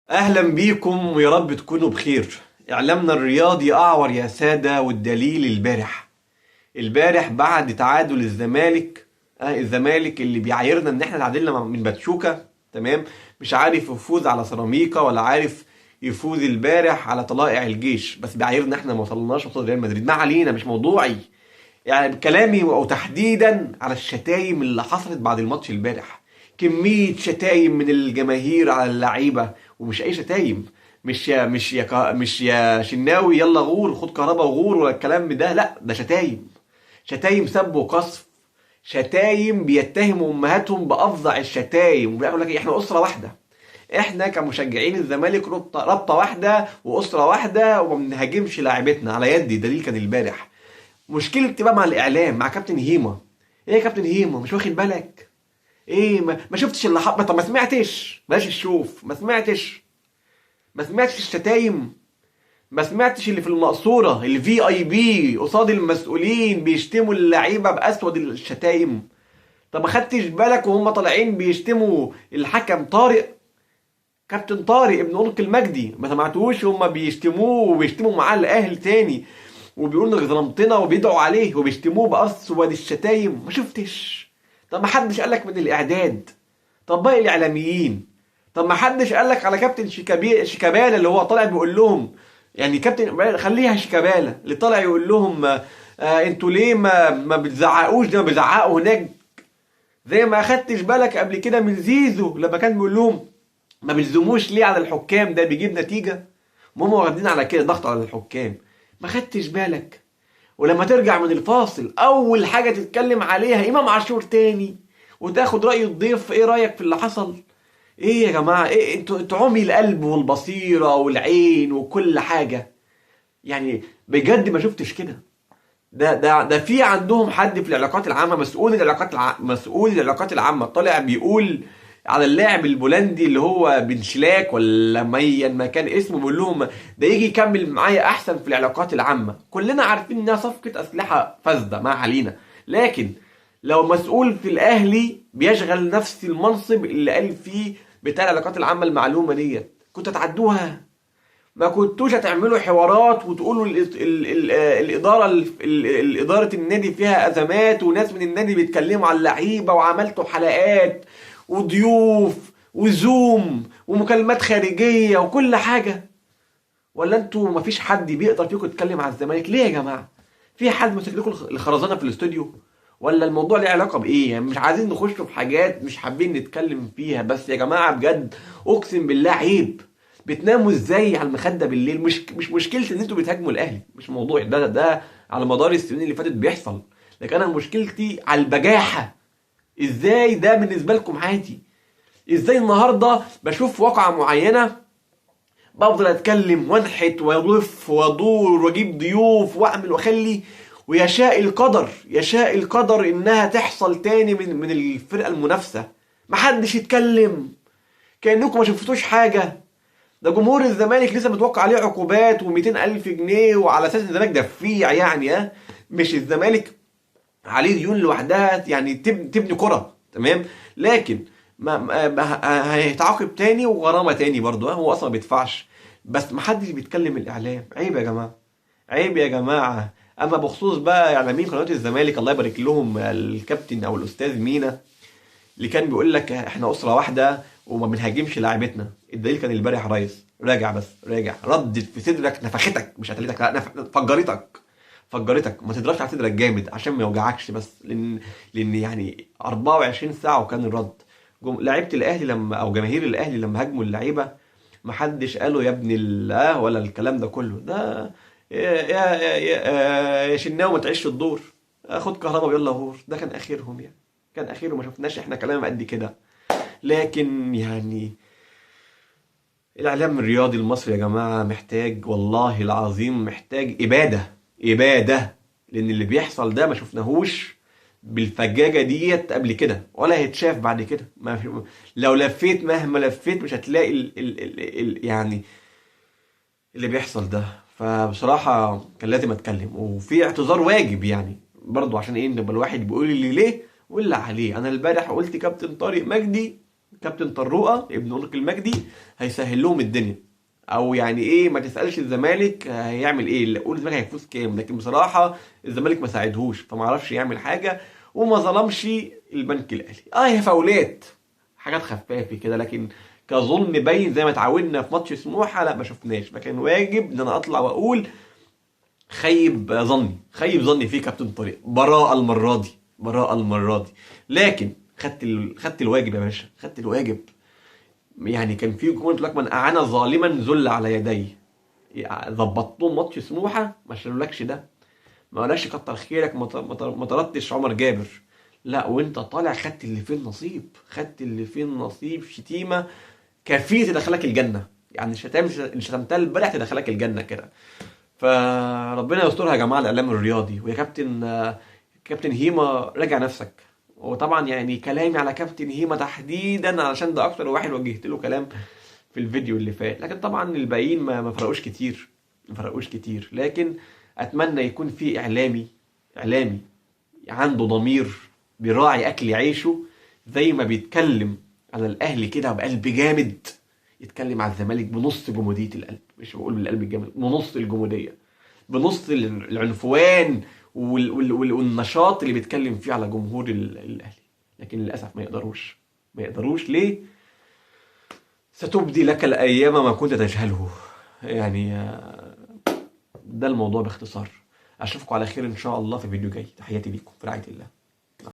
اهلا بيكم ويا رب تكونوا بخير. اعلامنا الرياضي اعور يا ساده، والدليل البارح بعد تعادل الزمالك، الزمالك اللي بيعايرنا ان احنا تعادلنا من باتشوكا، تمام، مش عارف يفوز على سيراميكا ولا عارف يفوز البارح على طلائع الجيش، بس بيعايرنا احنا ما وصلناش قصاد ريال مدريد. ما علينا، مش موضوعي يعني كلامي، او تحديدا على الشتايم اللي حصلت بعد الماتش البارح. كمية شتايم من الجماهير على اللعيبة، ومش أي شتايم، مش يا شناوي يلا غور خد كهربا وغور ولا الكلام ده، لا ده شتايم، شتايم سب وقصف، شتايم بيتهموا أمهاتهم بأفظع الشتايم، وبيقول لك إحنا أسرة واحدة، إحنا كمشجعين الزمالك رابطة واحدة وأسرة واحدة وما بنهاجمش لاعبتنا. على يدي دليل كان البارح. مشكلتي بقى مع الإعلام، مع كابتن هيما. إيه يا كابتن هيما مش واخد بالك؟ ايه ما شفتش اللي حصل؟ طب ما سمعتش؟ بلاش الشوف، ما سمعتش الشتايم، ما سمعتش اللي في المقصورة ال VIP قصاد المسؤولين بيشتموا اللعيبة باسود الشتايم؟ طب ما خدتش بالك وهم طالعين بيشتموا الحكم طارق، كابتن طارق ابن أنق المجدي، ما سمعتوش هم بيشتموه وبيشتموا معاه الاهل تاني وبيقولوا انك ظلمتنا وبيدعوا عليه وبيشتموه باسود الشتايم؟ ما شفتش؟ طب ما حدش قالك من الاعداد؟ طب باقي الاعلاميين؟ طب ما حدش قالك على كابتن شيكابالا اللي هو طالع بيقول لهم، يعني كابتن خليها شيكابالا اللي طالع يقول لهم انتوا ليه ما بتزعقوش زي ما بيزعقوا هناك؟ زي ما اخدتش بالك قبل كده من زيزو لما كان بيقول لهم ما بتزوموش ليه على الحكام، ده بيجيب نتيجة، هم واخدين على كده ضغط على الحكام. ما خدتش بالك؟ ولما ترجع من الفاصل اول حاجة تتكلم عليها امام عاشور تاني، وتاخد راي الضيف، ايه رايك في اللي حصل؟ ايه يا جماعة، ايه انتوا عمي القلب والبصيرة والعين وكل حاجة، يعني بجد ما شفتش كده. ده في عندهم حد في العلاقات العامة، مسؤول العلاقات العامة طالع بيقول على اللاعب البولندي اللي هو بن شلاك ولا ميا ما كان اسمه، بيقول لهم ده يجي يكمل معايا احسن في العلاقات العامة. كلنا عارفين انها صفقة اسلحة فاسدة، ما علينا، لكن لو مسؤول في الاهلي بيشغل نفس المنصب اللي قال فيه بتاع العلاقات العامة المعلومة ديت، كنت هتعدوها؟ ما كنتوش هتعملوا حوارات وتقولوا الادارة ادارة النادي فيها ازمات وناس من النادي بيتكلموا على اللعيبة، وعملتوا حلقات وضيوف وزوم ومكالمات خارجية وكل حاجة؟ ولا انتوا مفيش حد بيقدر فيكم يتكلم على الزمالك؟ ليه يا جماعة؟ في حد ماسك لكم الخرزانه في الاستوديو؟ ولا الموضوع ليه علاقة بايه؟ يعني مش عايزين نخش في حاجات مش حابين نتكلم فيها، بس يا جماعة بجد اقسم بالله عيب. بتناموا ازاي على المخدة بالليل؟ مش مشكلتي ان انتوا بتهاجموا الاهلي، مش موضوعي ده على مدار السنين اللي فاتت بيحصل، لكن انا مشكلتي على البجاحة. ازاي ده بالنسبة لكم عادي؟ ازاي النهارده بشوف واقعه معينة بفضل اتكلم وانحت والف وادور واجيب ضيوف واعمل واخلي، ويشاء القدر، يشاء القدر انها تحصل تاني من الفرقة المنافسة، محدش يتكلم، كانكم ما شفتوش حاجة. ده جمهور الزمالك لسه متوقع عليه عقوبات و200,000 جنيه، وعلى اساس الزمالك دفيع يعني، مش الزمالك عليه ديون لوحدها يعني تبني كرة، تمام، لكن ما هيتعاقب تاني وغرامة تاني برضه، هو اصلا ما بيدفعش، بس ما حدش بيتكلم. الاعلام عيب يا جماعة، عيب يا جماعة. اما بخصوص بقى اعلاميين قناة الزمالك، الله يبارك لهم، الكابتن او الاستاذ مينا اللي كان بيقول لك احنا اسرة واحدة وما بنهاجمش لاعبتنا، الدليل كان البارح يا ريس، راجع بس راجع، ردت في صدرك نفختك، مش قتلتك، لا فجرتك، ما تضربش على صدرك جامد عشان ما يوجعكش، بس لان يعني 24 ساعة وكان الرد. لعيبة الاهلي لما، او جماهير الاهلي لما هاجموا اللعيبة، ما حدش قالوا يا ابن الله ولا الكلام ده كله، ده يا يا يا, يا شناوي ما تعيش الدور، خد كهربا ويلا غور، ده كان اخرهم يعني، كان اخرهم، ما شفناش احنا كلام قد كده. لكن يعني الاعلام الرياضي المصري يا جماعة محتاج، والله العظيم محتاج ابادة، لان اللي بيحصل ده ما شفناهوش بالفجاجه ديت قبل كده ولا هيتشاف بعد كده. ما لو لفيت مهما لفيت مش هتلاقي ال ال ال ال يعني اللي بيحصل ده. فبصراحة كان لازم اتكلم، وفي اعتذار واجب يعني برضو، عشان ايه، نبقى الواحد بيقول اللي ليه واللي عليه. انا البارح قلت كابتن طارق مجدي كابتن طروقه ابن أنق المجدي هيسهل لهم الدنيا، او يعني ايه، ما تسالش الزمالك هيعمل ايه، لا قول الزمالك هيفوز كام، لكن بصراحة الزمالك ما ساعدهوش فما عرفش يعمل حاجة، وما ظلمش البنك الاهلي. هي فاولات حاجات خفافه كده، لكن كظلم باين زي ما اتعودنا في ماتش سموحه لا ما شفناش. فكان واجب ان انا اطلع واقول خيب ظني، خيب ظني في كابتن طارق، براءه المرة دي، براءه المرة دي، لكن خدت الواجب يا باشا، خدت الواجب. يعني كان في جملة لك من اعان ظالما ذل على يديه، يعني ظبطتهم ماتش سموحه ما شالولكش ده، ما قالكش كتر خيرك، ما طردتش عمر جابر، لا وانت طالع خدت اللي فيه النصيب، خدت اللي فيه النصيب، شتيمه كافيه تدخلك الجنة، يعني الشتائم اللي شتمتها البارح تدخلك الجنة كده. فربنا يسترها يا جماعة الاعلام الرياضي. ويا كابتن هيما راجع نفسك. وطبعا يعني كلامي على كابتن هيما تحديدا علشان ده اكتر واحد وجهت له كلام في الفيديو اللي فات، لكن طبعا الباقيين ما فرقوش كتير، ما فرقوش كتير. لكن اتمنى يكون في اعلامي عنده ضمير بيراعي اكل عيشه، زي ما بيتكلم على الاهلي كده بقلب جامد يتكلم على الزمالك بنص جموديه القلب، مش بقول بالقلب الجامد، بنص الجموديه، بنص العنفوان والنشاط اللي بيتكلم فيه على جمهور الاهلي. لكن للاسف ما يقدروش، ما يقدروش. ليه؟ ستبدي لك الايام ما كنت تجهله. ده الموضوع باختصار. اشوفكم على خير ان شاء الله في فيديو جاي. تحياتي ليكم، في رعاية الله.